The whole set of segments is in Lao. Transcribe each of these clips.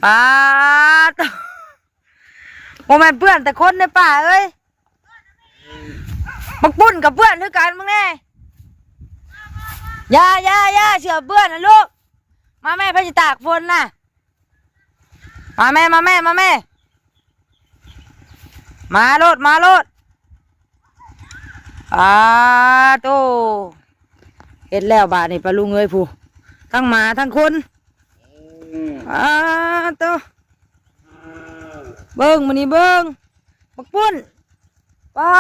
ປາດ ບໍ່ແມ່ນເປື້ອນແຕ່ຄົນເດ້ປ້າເອີຍ ບັກປຸ້ນກໍເປື້ອນຄືກັນ ເບິ່ງແດ່. ຢ່າ ຢ່າ ຢ່າ ເສື້ອເປື້ອນນະລູກ. ມາແມ່ ໃຜຊິຕາກຝົນນະ. ມາແມ່ ມາແມ່ ມາແມ່ ມາໂລດ ມາໂລດ. ອາໂຕ ເຮັດແລ້ວບາດນີ້ປ້າລຸງເອີຍ ຜູ້ ທັງໝາທັງຄົນ. ອາໂຕ ເບິ່ງມື້ນີ້ເບິ່ງ ບັກປຸ້ນ ປາ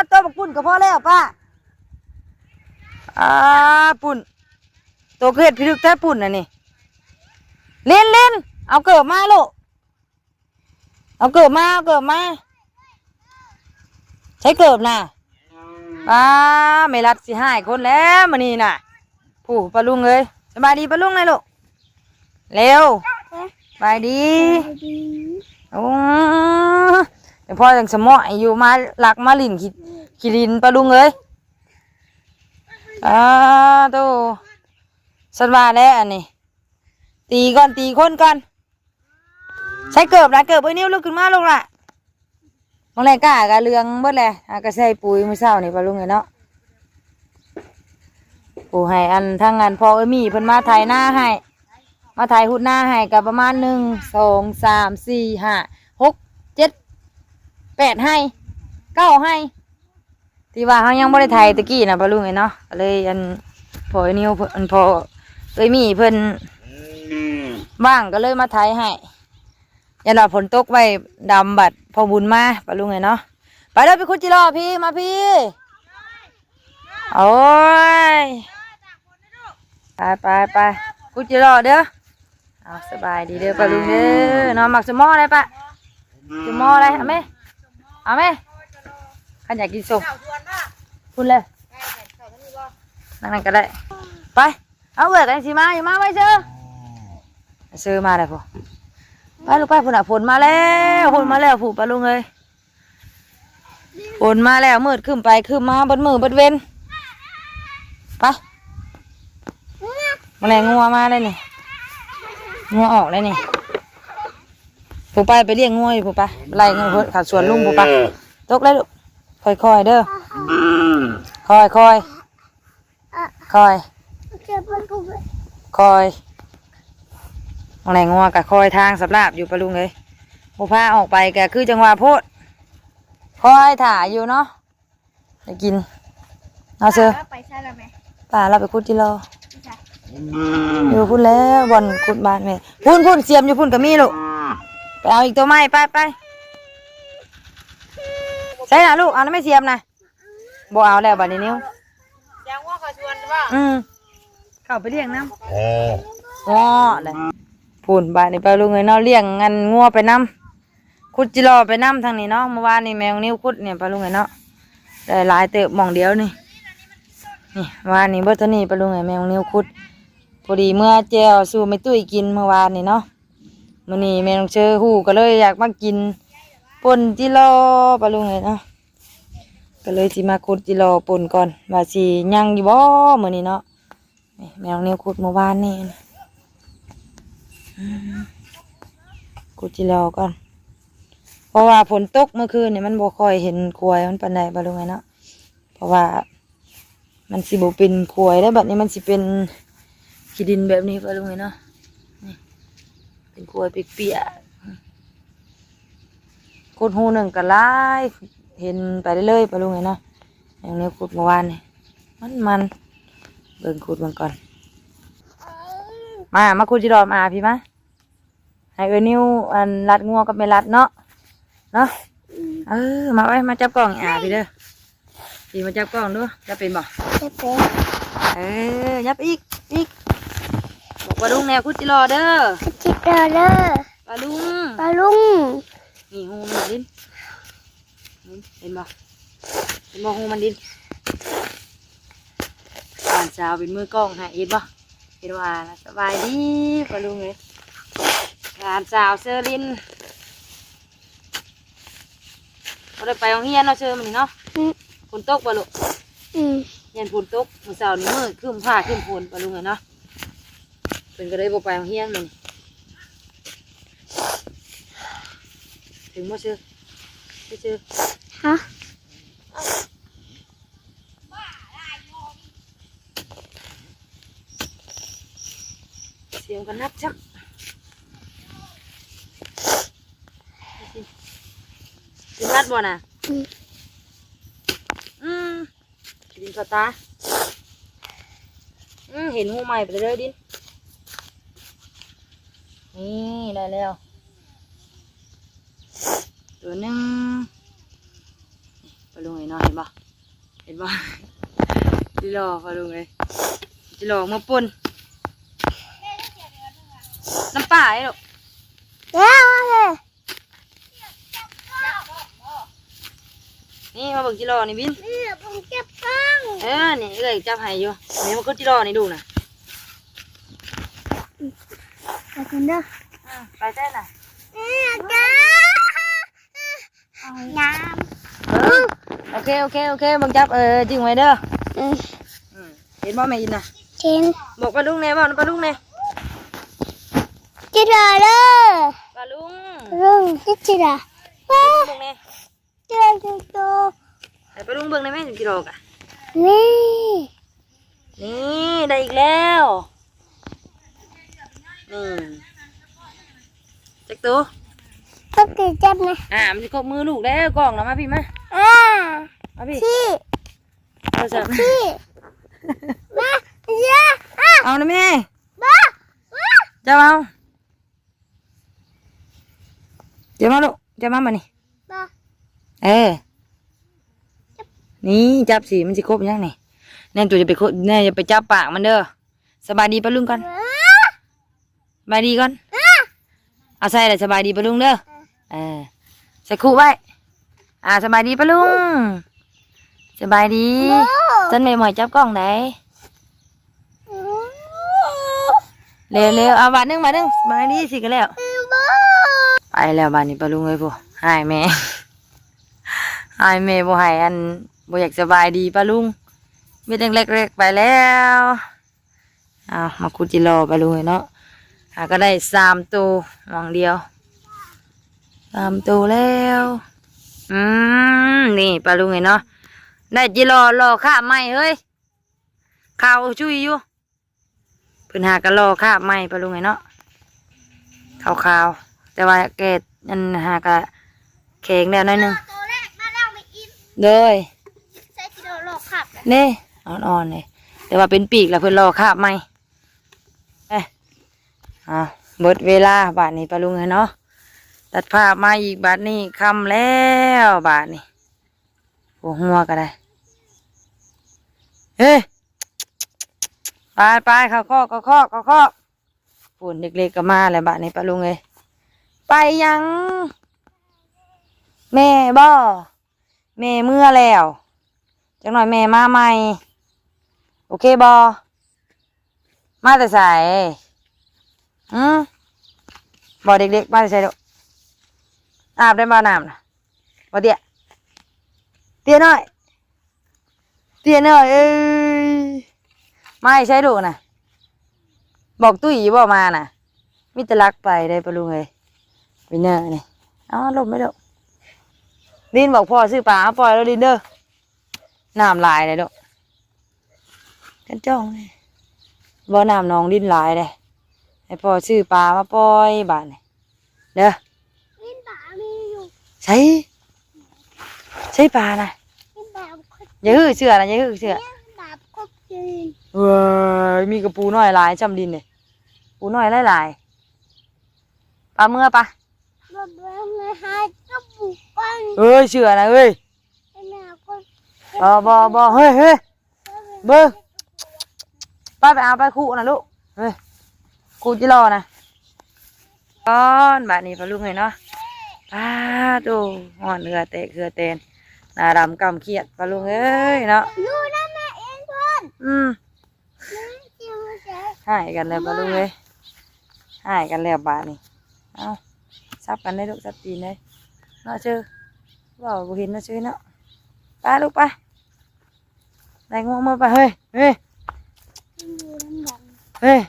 ດໂຕ ບັກປຸ້ນກໍພໍແລ້ວປ້າ. ອາ ປຸ້ນ ໂຕຄືເຮັດພິລຶກແທ້ປຸ້ນອັນນີ້. ລິນ ລິນ ເອົາເກີບມາລູກ ເອົາເກີບມາ ເອົາເກີບມາ. ໃຊ້ເກີບນະ. ປ້າ ແມ່ລັດຊິຮ້າຍຄົນແລ້ວມື້ນີ້ນະ. ຜູ້ ປ້າລຸງເອີຍ ສະບາຍດີປ້າລຸງແດ່ລູກ ເລັວ. ສະບາຍດີ. ໂອ້ ແຕ່ພໍ່ຍັງສະເໝາະຢູ່ ມາລັກມາຫຼິ້ນຂີ້ ຂີ້ດິນປ້າລຸງເອີຍ. ອາໂຕ ສັນວ່າແລ້ວອັນນີ້ ຕີກ່ອນ ຕີຄົນກ່ອນ. ໃສ່ເກີບນະ ເກີບເອີຍ ນິ້ວລຸກຂຶ້ນມາລູກຫຼ້າ. ບາງແລກາກະເຫຼືອງເບິດແຫຼະ ຫາກະໃສ່ປຸຍມື້ເຊົ້ານີ້ປ້າລຸງເອີຍເນາະ. ຜູ້ໃຫ້ອັນ ທາງອັນພໍ່ເອີຍມີ່ເພິ່ນມາໄຖນາໃຫ້ ມາໄຖຮຸດນາໃຫ້ກະປະມານ ໜຶ່ງ ສອງ ສາມ ສີ່ ຫ້າ ຫົກ ເຈັດ ແປດໄຮ່ ເກົ້າໄຮ່. ທີ່ວ່າເຮົາຍັງບໍ່ໄດ້ໄຖຕະກີ້ນະປ້າລຸງເອີຍເນາະ ກໍເລີຍອັນ ພໍ່ເອີຍນິວ ອັນ ພໍ່ເອີຍມີ່ເພິ່ນວ່າງ ກໍເລີຍມາໄຖໃຫ້. ຢ້ານວ່າຝົນຕົກໄວ້ດຳ ບັດພໍ່ບຸນມາປ້າລຸງເອີຍເນາະ. ໄປເດີ ໄປຂຸດຈິລໍພີ້ ມາພີ້. ໂອ້ຍ ໄປໆໆ ຂຸດຈິລໍເດີ. ເອົາ ສະບາຍດີເດີປ້າລຸງເດີເນາະ. ໝາກສົມມໍໄດ້ປະ? ສົມມໍໄດ້ ເອົາແມ ເອົາແມ. ຄັນຢາກກິນສົ້ມ ພຸ້ນເລີຍ ນັ່ງນັ້ນກໍໄດ້. ໄປ ເອົາ ເອື້ອຍກັນຊິມາຢູ່ ມາໄວເຊີ ເຊີມາແລ້ວພຸ້ນ. ໄປລູກໄປ ພຸ້ນນະ ຝົນມາແລ້ວ ຝົນມາແລ້ວພຸ້ນ ປ້າລຸງເອີຍ. ຝົນມາແລ້ວ ມືດຄຶ້ມໄປຄຶ້ມມາ ເບິດມື້ເບິດເວັນ. ໄປ ມາແລ້ວ ງົວມາແລ້ວນີ້ ງົວອອກແລ້ວນີ້. ຜູ້ໄປ ໄປລ້ຽງງົວຢູ່ຜູ້ໄປ ໄລ່ງົວເພິ່ນເຂົ້າສວນລຸງຜູ້ໄປ. ຕົກແລ້ວລູກ ຄ່ອຍໆເດີ ຄ່ອຍໆ. ຄ່ອຍ ຄ່ອຍ. ມາແລ້ວ ງົວກໍຄອຍທາງສຳລາບຢູ່ ປ້າລຸງເອີຍ. ບໍ່ພາອອກໄປກໍຄືຈັງຫວະໂພດ ຄອຍຖ້າຢູ່ເນາະ ໄດ້ກິນເນາະເຊີ. ປ້າລາວໄປໃສລະແມ່? ປ້າລາວໄປຂຸດຈິລໍ ຢູ່ພຸ້ນແຫຼະ ບ່ອນຂຸດບ້ານແມ່. ພຸ້ນໆ ສຽມຢູ່ພຸ້ນກໍມີລູກ ໄປເອົາອີກຕົວໃໝ່ ໄປໆ. ໃສ່ລະລູກ ເອົານຳແມ່ສຽມນະ. ບໍ່ເອົາແລ້ວບັດນີ້ ນິວ ສຽມງົວເຂົ້າສວນບໍ່? ອືມ ເຂົ້າໄປລ້ຽງນຳ ເອີ ງໍ້ແຫຼະ. ພຸ້ນ ບາດນີ້ປ້າລຸງເອີຍເນາະ ລ້ຽງອັນງົວໄປນຳ ຂຸດຈິລໍໄປນຳທາງນີ້ເນາະ. ມື້ວານນີ້ແມ່ນ້ອງນິວຂຸດນີ້ ປ້າລຸງເອີຍເນາະ ໄດ້ຫຼາຍເຕີບ ໝ່ອງດຽວນີ້. ນີ້ ວານນີ້ເບິດເທົ່ານີ້ ປ້າລຸງເອີຍ ແມ່ນ້ອງນິວຂຸດ. ພໍດີເມືອແຈ່ວສູ່ແມ່ຕຸ້ຍກິນມື້ວານນີ້ເນາະ. ມື້ນີ້ແມ່ນ້ອງເຊີຮູ້ ກໍເລີຍຢາກມາກິນປົ່ນຈິລໍ ປ້າລຸງເອີຍເນາະ. ກໍເລີຍຊິມາຂຸດຈິລໍປົ່ນກ່ອນ ວ່າຊິຍັງຢູ່ບໍ່ມື້ນີ້ເນາະ. ນີ້ ແມ່ນ້ອງນິວຂຸດມື້ວານນີ້ ອືມ ຂຸດຈິລໍກ່ອນ ເພາະວ່າຝົນຕົກມື້ຄືນນີ້ ມັນບໍ່ຄ່ອຍເຫັນຂວາຍມັນປານໃດ ປ້າລຸງເອີຍເນາະ. ເພາະວ່າ ມັນຊິບໍ່ເປັນຂວາຍແລ້ວ ບັດນີ້ມັນຊິເປັນຂີ້ດິນແບບນີ້ ປ້າລຸງເອີຍເນາະ. ນີ້ເປັນຂວາຍປຽກໆ ຂຸດຮູໜຶ່ງກໍຫຼາຍ ເຫັນໄປເລື້ອຍໆ ປ້າລຸງເອີຍເນາະ. ຢ່າງແນວຂຸດເມື່ອວານນີ້ ມັນໆ ເບິ່ງຂຸດເບິ່ງກ່ອນ. ມາ ມາຂຸດຢູ່ດອມອາພີ້ມາ. ໃຫ້ເອື້ອຍນິວ ອັນ ລັດງົວກັບແມ່ລັດເນາະ ເນາະ. ອືມ ເອີ ມາໄວ້ ມາຈັບກ້ອງອີອາພີ້ເດີ. ພີ້ ມາຈັບກ້ອງດູ ຈັບເປັນບໍ່? ຈັບເປັນ. ເອີ ຫຍັບອີກ ອີກ ບອກປ້າລຸງແດ່ ຂຸດຈິລໍເດີ ຂຸດຈິລໍເດີປ້າລຸງ ປ້າລຸງ. ນີ້ຮູມັນດິນ ເຫັນບໍ່? ເຫັນບໍ່ຮູມັນດິນ? ຫຼານສາວເປັນມືກ້ອງໃຫ້ ເຫັນບໍ່? ເຫັນວ່າ ສະບາຍດີປ້າລຸງເອີຍ ຫຼານສາວເຊີລິນ. ບໍ່ໄດ້ໄປໂຮງຮຽນເນາະ ເຊີ ມື້ນີ້ເນາະ. ອືມ ຝົນຕົກບໍ່ລູກ? ອືມ ຢ້ານຝົນຕົກ ມື້ເຊົ້ານີ້ມືດຄຶ້ມຟ້າຄຶ້ມຝົນ ປ້າລຸງເອີຍເນາະ. ເພິ່ນກໍເລີຍບໍ່ໄປໂຮງຮຽນມື້ນີ້. ເຖິງບໍ່ຊື່? ໄປຊື່. ຮະ? ສຽງກໍໜັກຊ້ຳ. ເປັນຫວັດບໍ່ນະ? ອືມ ອືມ ດິນເຂົ້າຕາ. ອືມ ເຫັນຮູໃໝ່ໄປເລີຍດິນ. ນີ້ ໄດ້ແລ້ວ ຕົວໜຶ່ງ. ປາລຸງເອີຍເນາະ ເຫັນບໍ່? ເຫັນບໍ່? ຈິລໍ ປາລຸງເອີຍ ຈິລໍມາປົ່ນນ້ຳປາໃຫ້ລູກ. ແລ້ວເລີຍ. ນີ້ມາເບິ່ງຈິລໍນີ້ບິນ. ນີ້ເບິ່ງຈັບກ້ອງ. ເອີ ນີ້ເອື້ອຍຈັບໃຫ້ຢູ່. ນີ້ມາກຸດຈິລໍນີ້ດູນະ. ໄປກັນເດີ. ອືມ ໄປແທ້ນະ. ນີ້ຈ້າ ງາມ. ເອີ ໂອເຄ ໂອເຄ ໂອເຄ ເບິ່ງຈັບ ເອີ ຈິ້ງໄວ້ເດີ. ອືມ ເຫັນບໍ່ແມ່ອິນນະ? ເຫັນ. ບອກປາລຸງແດ່ ບອກນຳປາລຸງແດ່. ຈິລໍເດີ ປາລຸງ. ລຸງ ຈິລໍ ປາລຸງເບິ່ງແດ່. ເຈີໂຕ ໃຫ້ປາລຸງເບິ່ງໄດ້ໄໝ? ຈິລໍກະ ນີ້ ນີ້ ໄດ້ອີກແລ້ວ. ນີ້ ຈັກໂຕ? ຕ້ອງກິນຈັບນະ. ອ່າ ມັນຊິຄົບມືລູກແລ້ວ ກ້ອງນະ. ມາພີ້ມາ. ອ່າ ມາພີ້ ພີ້ ໂທລະສັບ ພີ້ ມາ ເຢ ອ່າ ເອົານະແມ່. ບໍ່ ຈັບເອົາ. ເຈັບມາລູກ ເຈັບມາບາດນີ້. ບໍ່ ເອີ ນີ້ ຈັບຊິ ມັນຊິຄົບຫຍັງນີ້. ແນນ ໂຕຢ່າໄປຄົບ ແນນ ຢ່າໄປຈັບປາກມັນເດີ. ສະບາຍດີປາລຸງກ່ອນ. ເອີ ສະບາຍດີກ່ອນ. ເອີ ເອົາໃສ່ລະ ສະບາຍດີປາລຸງເດີ. ເອີ ໃສ່ຄຸໄວ້. ອ່າ ສະບາຍດີປາລຸງ. ສະບາຍດີ. ໂອ້ ຊັ້ນແມ່ບໍ່ໃຫ້ຈັບກ້ອງໃດ. ເລັວໆ ເອົາບາດໜຶ່ງ ບາດໜຶ່ງ. ສະບາຍດີຊິກະແລ້ວ. ໄປແລ້ວບາດນີ້ປາລຸງເອີຍ. ຜູ້ ຫາຍແມ່ ຫາຍແມ່ບໍ່ໃຫ້ ອັນ ບໍ່ຢາກສະບາຍດີປາລຸງ. ເມັດແລກໆ ໄປແລ້ວ. ເອົາ ມາຂຸດຈິລໍປາລຸງເອີຍເນາະ. ຫາກໍໄດ້ສາມໂຕ ຫວ່າງດຽວ ສາມໂຕແລ້ວ. ອືມ ນີ້ປາລຸງເອີຍເນາະ ໄດ້ຈິລໍ ລໍຄາບໃໝ່ເຮີ້ຍ. ຂາວຊຸຍຢູ່. ເພິ່ນຫາກໍລໍຄາບໃໝ່ປາລຸງເອີຍເນາະ ຂາວໆ ແຕ່ວ່າແກະ ອັນ ຫາກໍແຂງແລ້ວໜ້ອຍໜຶ່ງ. ໂຕແລກມາແລ້ວແມ່ອິນ. ໂດຍ ໃສ່ຈິລໍ ລໍຄາບເດ້ ອ່ອນໆເດ້ ແຕ່ວ່າເປັນປີກແລ້ວ ເພິ່ນລໍຄາບໃໝ່. ເອີ ເອົາ ເບິດເວລາບາດນີ້ປາລຸງເອີຍເນາະ. ຕັດພາບມາອີກບາດນີ້ ຄ່ຳແລ້ວບາດນີ້. ໂອ້ ຫົວກໍໄດ້. ເອີ ໄປໆ ເຂົ້າຄອກ ເຂົ້າຄອກ ເຂົ້າຄອກ. ພຸ້ນ ເດັກໆກໍມາແລ້ວບາດນີ້ປາລຸງເອີຍ. ໄປຫຍັງ? ແມ່ບໍ່? ແມ່ເມືອແລ້ວ ຈັກໜ້ອຍແມ່ມາໃໝ່. ໂອເຄບໍ່? ມາແຕ່ໃສ? ຫື? ບໍ່ ເດັກໆ ມາແຕ່ໃສລູກ? ອາບໄດ້ບໍ່ນ້ຳນະ? ບໍ່ເຕ້ຍ ເຕ້ຍນ້ອຍ ເຕ້ຍນ້ອຍເອີຍ. ມາແຕ່ໃສລູກນະ? ບອກຕຸ້ຍຢູ່ບໍ່ມານະ? ມີແຕ່ລັກໄປໄດ໋ປາລຸງເອີຍ. ວິນເນີນີ້ ເອົາລົມໄປລູກ. ລິນບອກພໍ່ຊື້ປາມາປ່ອຍແລ້ວລິນເດີ. ນ້ຳຫຼາຍເດ້ລູກ ກັນຈ້ອງນີ້ ບໍ່ ນ້ຳໜອງລິນຫຼາຍເດ້. ໃຫ້ພໍ່ຊື້ປາມາປ່ອຍບາດນີ້ເດີ. ກິນປາມີຢູ່ ໃສ ໃສປານະ? ກິນປາ ຢ່າຮືເສື້ອນະ ຢ່າຮືເສື້ອ. ກິນປາຄົບຄືນ. ເວີຍ ມີກະປູນ້ອຍຫຼາຍຊ່ຳດິນເດ້. ປູນ້ອຍຫຼາຍໆ. ປາເມືອປະ. ບໍ່ ບໍ່ ຫາກະປູກ່ອນ. ເອີຍ ເສື້ອນະເອີຍ. ບໍ່ ບໍ່ ບໍ່ ເຮີ້ຍ ເຮີ້ຍ ເບິ່ງ ໄປ ໄປເອົາໄປຄຸນະລູກ. ເຮີ້ຍ ຄຸຈິລໍນະ ກ່ອນບາດນີ້ປາລຸງເອີຍເນາະ. ປາໂຕ ຮ້ອນເຫື່ອແຕກເຫື່ອແຕນ ໜ້າດຳກ້ຳຄຽດປາລຸງເອີຍເນາະ. ຢູ່ນຳແມ່ເອງເພິ່ນ ອືມ. ຮ້າຍກັນແລ້ວປາລຸງເອີຍ ຮ້າຍກັນແລ້ວບາດນີ້. ເອົາ ສັບກັນໄດ້ລູກ ສັບຕີນໄດ້ເນາະເຊີ. ເວົ້າບໍ່ເຫັນເນາະເຊີເນາະ. ໄປລູກໄປ ໄດ້ງົວເມືອໄປ. ເຮີ້ຍ ເຮີ້ຍ ເຮີ້ຍ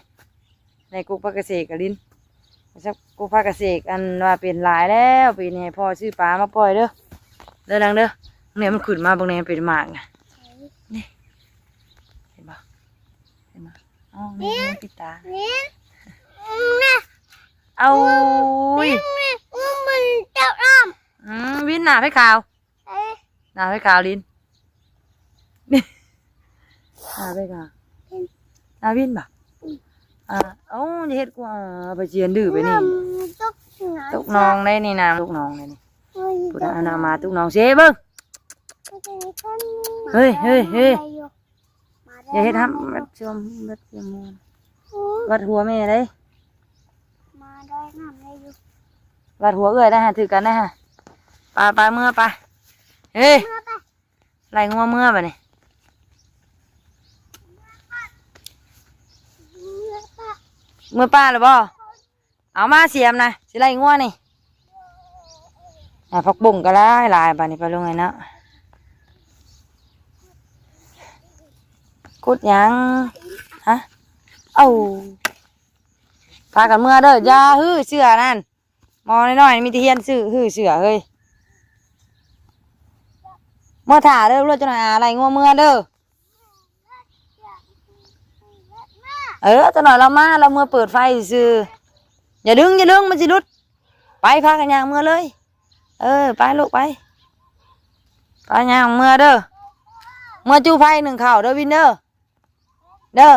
ໄດ້ກົກປາກະເສກະລິນ. ສັກກູພາກະເສກ ອັນວ່າເປັນຫຼາຍແລ້ວ ປີນີ້ໃຫ້ພໍ່ຊື້ປາມາປ່ອຍເດີ ເດີນາງເດີ. ນີ້ມັນຂຶ້ນມາເບິ່ງແດ່ ເປັນໝາກນະ ນີ້ ເຫັນບໍ່ ເຫັນບໍ່? ອໍ ນີ້ ນີ້ ມີປິດຕາ ນີ້ ເອົາ ນີ້ ນີ້ ມັນເຈົ້າອ້ອມ ອືມ ວິນໜ້າໃຜຂາວ? ເອີ ໜ້າໃຜຂາວລິນ? ໜ້າໃຜຂາວ? ໜ້າວິນບໍ? ອືມ ອ່າ ເອົາ ຢ່າເຮັດກູ ອ່າ ໄປສຽນດື້ໄປນີ້ ຕົກໜອງໄດ໋ນີ້ນາ ຕົກໜອງໄດ໋ນີ້. ໂອ້ຍ ພຸ້ນນະ ອັນນະ ໝາຕົກໜອງເຊເບິ່ງ ເຮີ້ຍ ເຮີ້ຍ ເຮີ້ຍ. ຢ່າເຮັດຫ້ຳ ວັດຊວມ ວັດຊວມ ວັດຫົວແມ່ເດ້ ມາໄດ້ນ້ຳໄດ້ຢູ່ ວັດຫົວເອື້ອຍໄດ້ຫາ ຖືກັນໄດ້ຫາ. ໄປ ໄປ ເມືອໄປ ເຮີ້ຍ ເມືອໄປ ໄລ່ງົວເມືອບາດນີ້ ເມືອໄປ ເມືອປ່າແລ້ວບໍ່? ເອົາມາສຽມນະ ຊິໄລ່ງົວນີ້. ອ່າ ຜັກບົ້ງກໍຫຼາຍໆ ບາດນີ້ປາລຸງເອີຍເນາະ. ຂຸດຫຍັງ? ຮະ? ເອົາ ພາກັນເມືອເດີ ຢ່າຮື້ເສື້ອນັ້ນ. ໝໍນ້ອຍໆ ມີແຕ່ຮຽນຊື້ ຮື້ເສື້ອເຮີ້ຍ. ເມືອຖ້າເດີ ເລີກຈັກໜ່ອຍ ອາ ໄລ່ງົວເມືອເດີ. ເອີ ຈັກໜ່ອຍລາວມາ ລາວເມືອເປີດໄຟຊື່ໆ. ຢ່າດຶງ ຢ່າດຶງ ມັນຊິຫຼຸດ. ໄປ ພາກັນຍ່າງເມືອເລີຍ. ເອີ ໄປລູກ ໄປ ພາຍ່າງເມືອເດີ. ເມືອຈູ່ໄຟໜຶ້ງເຂົ້າເດີ ວິນເດີ ເດີ.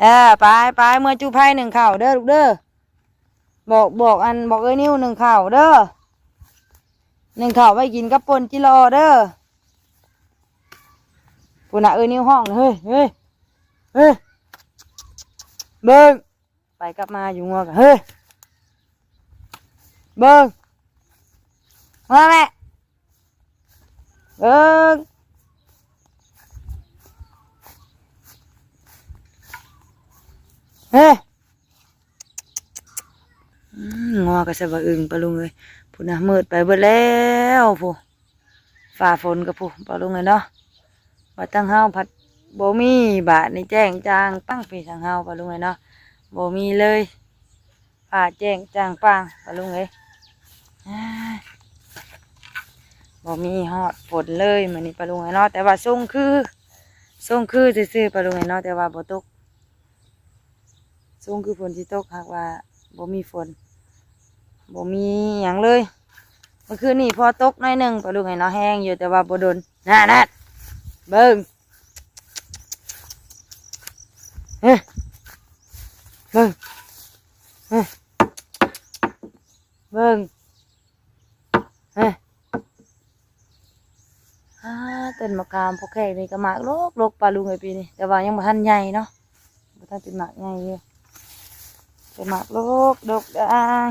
ເອີ ໄປ ໄປ ເມືອຈູ່ໄຟໜຶ້ງເຂົ້າເດີລູກເດີ. ບອກ ບອກ ອັນ ບອກເອື້ອຍນິວໜຶ້ງເຂົ້າເດີ ໜຶ້ງເຂົ້າໄວ້ກິນກັບປົ່ນຈິລໍເດີ. ພຸ້ນນະ ເອື້ອຍນິວຮ້ອງ ເຮີ້ຍ ເຮີ້ຍ ເຮີ້ຍ ເບິ່ງ ໄປກັບມາຢູ່ງົວກະ ເຮີ້ຍ ເບິ່ງ ມາແມ່ ເບິ່ງ ເຮີ້ຍ. ອືມ ງົວກໍສະບະອຶ່ງປາລຸງເອີຍ. ພຸ້ນນະ ມືດໄປເບິດແລ້ວພຸ້ນ ຟ້າຝົນກໍພຸ້ນປາລຸງເອີຍເນາະ. ວ່າທາງເຮົາພັດບໍ່ມີ ບາດນີ້ແຈ້ງຈ່າງປັງ ພີ້ທາງເຮົາປາລຸງເອີຍເນາະ ບໍ່ມີເລີຍ. ຟ້າແຈ້ງຈ່າງປ່າງປາລຸງເອີຍ ບໍ່ມີຮອດຝົນເລີຍມື້ນີ້ປາລຸງເອີຍເນາະ. ແຕ່ວ່າຊົງຄື ຊົງຄືຊື່ໆປາລຸງເອີຍເນາະ ແຕ່ວ່າບໍ່ຕົກ. ຊົງຄືຝົນຊິຕົກ ຫາກວ່າບໍ່ມີຝົນ ບໍ່ມີຫຍັງເລີຍ. ເມື່ອຄືນນີ້ພໍຕົກໜ້ອຍໜຶ່ງປາລຸງເອີຍເນາະ ແຮງຢູ່ ແຕ່ວ່າບໍ່ດົນ. ນັ້ນໆ ເບິ່ງ ເຮີ້ຍ ເບິ່ງ ເຮີ້ຍ ເບິ່ງ ເຮີ້ຍ. ອາ ຕົ້ນໝາກຂາມພວກແຂກນີ້ກໍໝາກດົກໆປາລຸງເອີຍປີນີ້ ແຕ່ວ່າຍັງບໍ່ທັນໃຫຍ່ເນາະ ບໍ່ທັນເປັນໝາກໃຫຍ່ຢູ່ ແຕ່ໝາກດົກໆດາງ.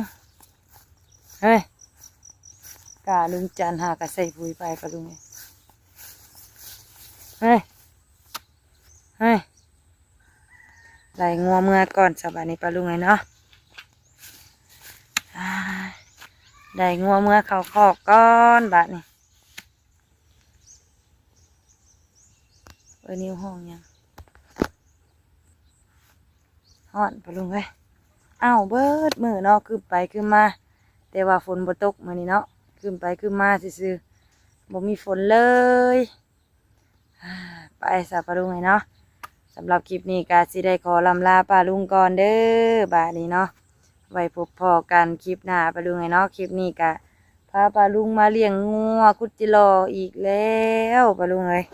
ເຮີ້ຍ ກາລຸງຈັນຫາກະໃສ່ປຸຍໄປປາລຸງເອີຍ. ເຮີ້ຍ ເຮີ້ຍ ໄລ່ງົວເມືອກ່ອນສະບາດນີ້ປາລຸງເອີຍເນາະ. ອາ ໄລ່ງົວເມືອເຂົ້າຄອກກ່ອນບາດນີ້. ເອີ ນິວຫ້ອງຫຍັງ? ຮ້ອນປາລຸງເອີຍ. ອ້າວ ເບິດມື້ເນາະ ຄຶບໄປຄຶບມາ ແຕ່ວ່າຝົນບໍ່ຕົກມື້ນີ້ເນາະ ຄຶບໄປຄຶບມາຊື່ໆ ບໍ່ມີຝົນເລີຍ. ອາ ໄປຊະປາລຸງເອີຍເນາະ. ສຳລັບຄລິບນີ້ກະຊິໄດ້ຂໍລ່ຳລາປ້າລຸງກ່ອນເດີ ບາດນີ້ເນາະ ໄວ້ພົບພໍ້ກັນຄລິບໜ້າປາລຸງເອີຍເນາະ. ຄລິບນີ້ກະພາປ້າລຸງມາລ້ຽງງົວ ຂຸດຈິລໍອີກແລ້ວປາລຸງເອີຍ.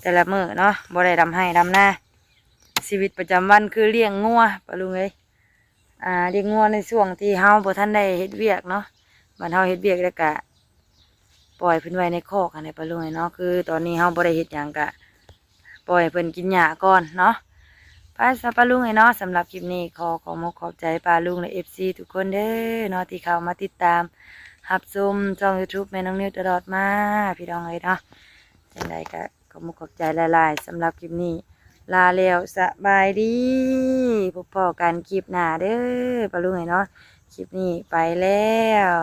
ແຕ່ລະມື້ເນາະ ບໍ່ໄດ້ດຳໄຮ່ດຳນາ ຊີວິດປະຈຳວັນຄືລ້ຽງງົວປາລຸງເອີຍ. ອ່າ ລ້ຽງງົວໃນຊ່ວງທີ່ເຮົາບໍ່ທັນໄດ້ເຮັດວຽກເນາະ ບັດເຮົາເຮັດວຽກແລ້ວກະປ່ອຍເພິ່ນໄວ້ໃນຄອກຫັ້ນແຫຼະປາລຸງເອີຍເນາະ. ຄືຕອນນີ້ເຮົາບໍ່ໄດ້ເຮັດຫຍັງກະປ່ອຍເພິ່ນກິນຫຍ້າກ່ອນເນາະ. ໄປຊະປາລຸງເອີຍເນາະ ສຳລັບຄລິບນີ້ຂໍຂອບມົກຂອບໃຈປ້າລຸງ ແລະ ເອັຟຊີ ທຸກຄົນເດີເນາະ ທີ່ເຂົ້າມາຕິດຕາມຮັບຊົມຊ່ອງ YouTube ແມ່ນ້ອງນິວຕະຫຼອດມາ ພີ່ນ້ອງເອີຍເນາະ. ຈັ່ງໃດກະ ຂອບອົກຂອບໃຈຫຼາຍໆ ສຳລັບຄລິບນີ້ ລາແລ້ວ ສະບາຍດີ ພົບພໍ້ກັນຄລິບໜ້າເດີ ປາລຸງເອີຍເນາະ. ຄລິບນີ້ໄປແລ້ວ.